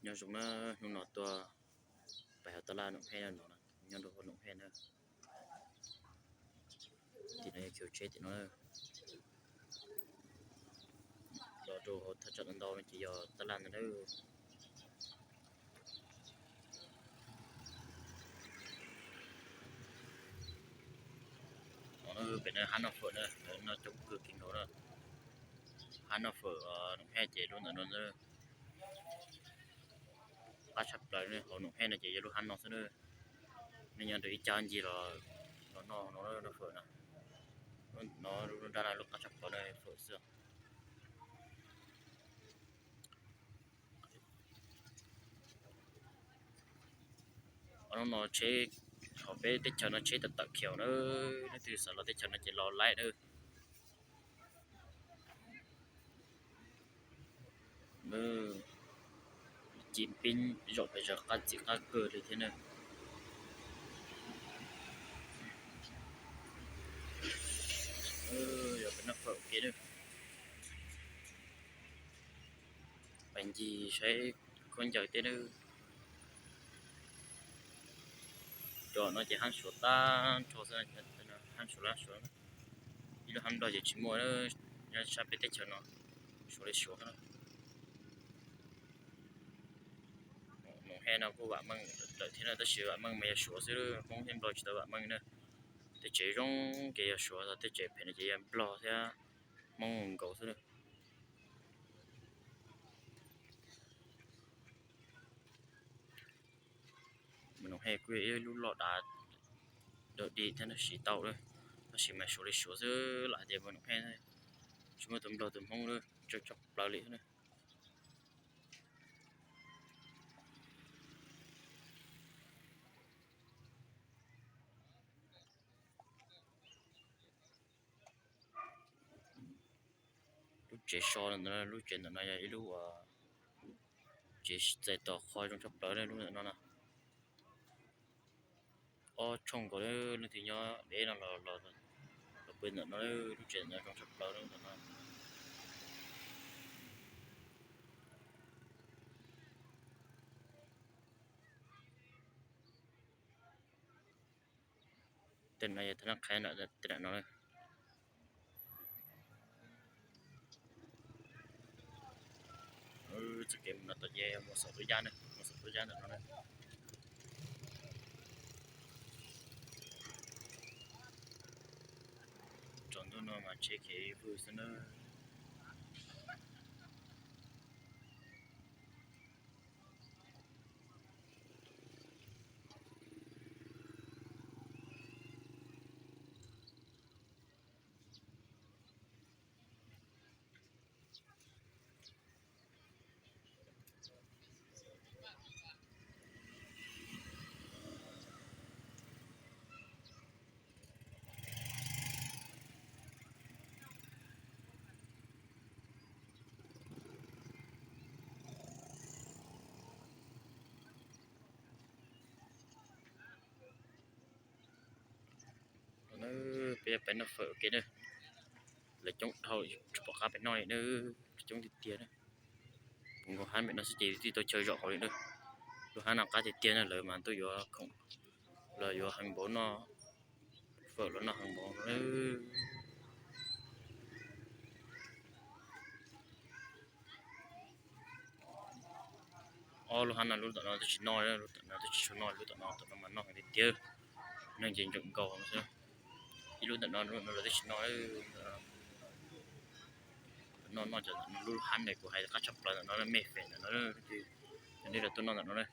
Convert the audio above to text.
Nyob zoo na, hnub no tuaj pais hauv tab laj Noom Hej no, nyob rau hauv Noom Hej na. Tim no yog kiv tsheb tim no. Los rau hauv thaj tsam ntau ntau no ces yog tab laj ntag na. Pem no hab noj fawm na, noj coob kawg kiag nkaus na. Hab noj fawm Noom Hej ces lub ntawm no na. Qab tshaj plaws hauv Noom Hej no ces yog lub hab no xwb na. Nej nyob rau ib cag ncig los noj no, noj fawm no. Lub no lub nrab no lub qab tshaj plaws no fawm xwb. Hnub no tsheb hauv peb teb chaws no tsheb tawm tawm khiaus na, leej twg xav los teb chaws no ces los laib na. Ci pib zaum pes zaws qab txim qab kawg li thiab na. Yog peb noj fawm ua ke na. Pais ncig saib khaub ncaws teb na. Cov no ces hab Suav tag nrho xwb, hab Suav lab Suav. Ib lub hab Nplog ces tsis muaj, nyob sab peb teb chaws no Suav li Suav xwb na. Noom Hej no kuj vam meej lawm thiab na, tab sis vam meej mas yog Suav xwb, Hmoob thiab Nplog tsis tau vam meej na. Tej tsev zoo ces yog Suav, tej tsev phem no ces yog Nplog thiab Hmoob nkaus xwb na. Noom Hej kuj yog ib lub loj dav dawb di thiab na, siv tau lawm, tab sis mas Suav li Suav xwb, lam hais tias Noom Hej tsis muaj tus Nplog tus Hmoob lawm, tsawg tshaj plaws li na. Lub tsev so ntawm no, lub tsev ntawm no yog ib lub tsev txais tos qhua zoo tshaj plaws lub ntawm no na. Ob tshooj nkaus, leej twg nyob deb no los pw ntawm no, lub tsev ntawm no zoo tshaj plaws ntawm no. Tej no yog thaj nab qhaib, tej no na. Txoj kev mus no tom ces mus saum tub yab na, mus saum tub yab ntawm no na. Tsaus ntuj no mas tsheb khiav vwj xwb na. Peb pais noj fawm ua ke na. Lawv coob dhau, tsis pom qab pem noj li na, coob tiag tiag na. Nkaus hab pem no xwb ces twb tau chaw zaum hauv li na. Lub hab no qab tiag tiag na, lawv mas tuaj yuav khoom, lawv yuav heev npaum no, fawm los noj heev npaum no. Ob lub hab no lub tom no twb tsis noj, lub tom no twb tsis tshua noj, lub tom no, tom no mas noj heev tiag tiag. Neeg ces ntseem nkaus xwb. Ib lub ntawm no lub no lawv twb tsis noj. Noj noj cov ntawm no, lub hab ntawm kuv hais qab tshaj plaws ntawm no, mej fem ntawm no, nej los tuaj noj ntawm no na.